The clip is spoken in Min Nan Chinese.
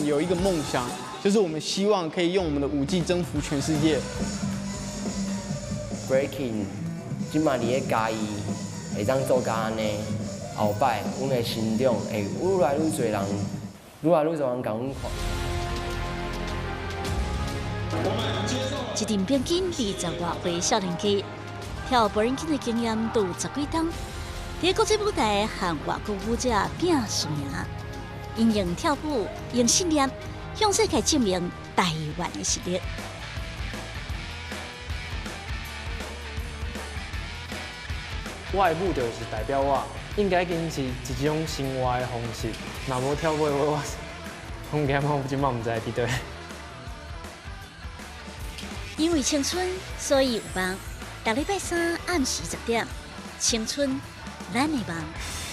有一個夢想，就是我們希望可以用我們的舞技征服全世界。 Breaking，這馬佇咧嘉義會當做甲按呢，後擺阮的成長會愈來愈濟人，愈來愈濟人共阮看。一陣平均20外歲少年家，跳 breaking 的經驗都有十幾冬，佇國際舞台和外國舞者拼輸贏，𪜶用跳舞，用信念，向世界證明台灣的實力。我的舞就是代表我，應該已經是一種生活的方式。若無跳舞的話，我應該我這擺毋知佇佗。因為青春，所以有夢。逐禮拜三暗時10點，青春，咱的夢。